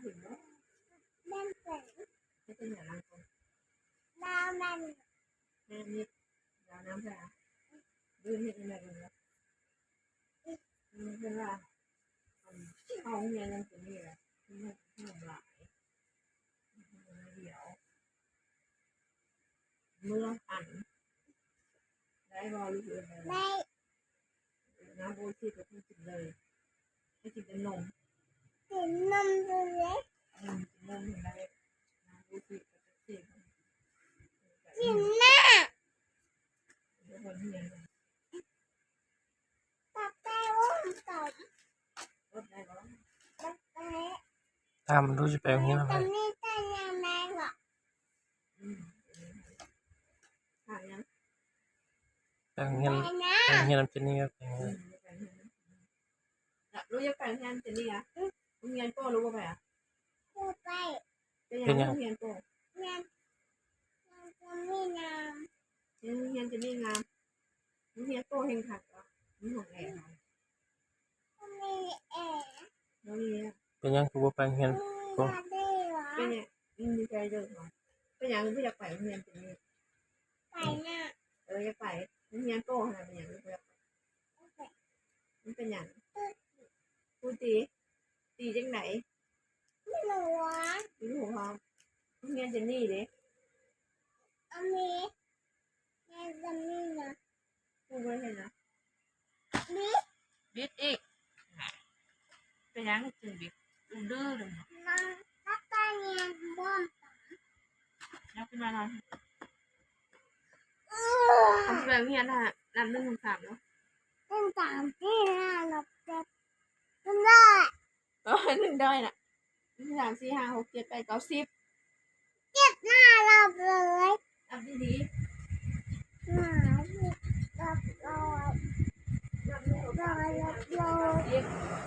ເຫັນບໍ່? ແມ່ນເປັນ ເຮັດຈັ່ງໃດນາງກ່ອນ? ລາວແມ່ນ ແມ່ນນີ້ ລາວນຳໃສ່ອະ ເບິ່ງເຮັດຈັ່ງໃດເບິ່ງລະ ເພິ່ນວ່າ ອັນ ເຮົາຮຽນຫຍັງຕົວນີ້ລະ ເຮົາ ເຮົາຫຼາຍ ດຽວ ເມືອງອັນ ໄດ້ບໍ່ ຫຼືເອີ້ນໄດ້ບໍ່? ໄດ້ ນ້ຳໂອອິຊິກໍຄືກິນເລີຍ ໃຫ້ກິນແຕ່ນົມ ກິນນົມເລີຍ ອືມ ກິນນົມຫັ້ນໄດ້ ນ້ຳໂອອິຊິກໍຈະເສບ ກິນນ້ຳ ເດີ ເພິ່ນຮຽນ ປາໄປອົ້ມຕົມ ອົດໄດ້ບໍ່? ປາໄປ ຖາມມັນດູ ຊິໄປໂຮງຮຽນນຳໃຜ? ຕອນນີ້ໄປຮຽນໄດ້ບໍ່? ອືມ ຖາມຫຍັງ? ໄປໂຮງຮຽນ ໄປນະ ໄປໂຮງຮຽນນຳເຈນນີ້ ໄປໂຮງຮຽນ ອືມ ໄປໂຮງຮຽນນຳ ອືມ ລູກຢາກໄປໂຮງຮຽນເຈນນີ້ອະ? ອືມ ໂຮງຮຽນໂປ້ ລູກບໍ່ໄປອະ? ບໍ່ໄປ ເປັນຫຍັງ ເປັນຫຍັງ? ໂຮງຮຽນໂປ້ ຮຽນ ຮຽນຈະມີງາມ ຮຽນ ຮຽນຈະມີງາມ ໂຮງຮຽນໂປ້ແຮ່ງຄັກເນາະ ມີຫ້ອງແອເນາະ ບໍ່ມີແອ ບໍ່ມີອະ ເປັນຫຍັງຄືບໍ່ໄປໂຮງຮຽນໂປ້? ອືມ ບໍ່ໄດ້ຫວາ ເປັນຫຍັງ? ອືມ ດີໃຈເດີ ເປັນຫຍັງຄືຢາກໄປໂຮງຮຽນໂປ້? ໄປນະ ເອີ ຢາກໄປ ໂຮງຮຽນໂປ້ຫັ້ນນະ ເປັນຫຍັງຄືບໍ່ຢາກໄປ? ມັນເປັນຫຍັງ? ຄູຕີ ຕີຈັ່ງໃດ? ມີຫົວ ມີຫົວ ໂຮງຮຽນເຈນນີ້ເດ? ອັນນີ້ ແມ່ນຈະມີນະ ຄູບໍ່ໄດ້ເຫັນນະ ບິດ ບິດອີກ ເປັນຫຍັງຈຶ່ງບິດ? ດື້ໆ ນະ ຖ້າໄປຮຽນບໍ່ ຍັງຂຶ້ນມານອນ ເອີ ຄັນຊິໄປໂຮງຮຽນນະ ນັບໜຶ່ງສອງສາມເນາະ ໜຶ່ງສອງສາມສີ່ຫ້າຫົກເຈັດ ໜຶ່ງຮ້ອຍ ເອີ ໜຶ່ງຮ້ອຍນະ ໜຶ່ງ ສອງ ສາມ ສີ່ ຫ້າ ຫົກ ເຈັດ ແປດ ເກົ້າ ສິບ ເຈັດໜ້ານັບເລີຍ ນັບດີໆ ໜ້ານັບຮ້ອຍ ນັບໜຶ່ງ ສອງ ສາມ ສີ່ ຫ້າ ຫົກ ເຈັດ ແປດ ເກົ້າ ສິບ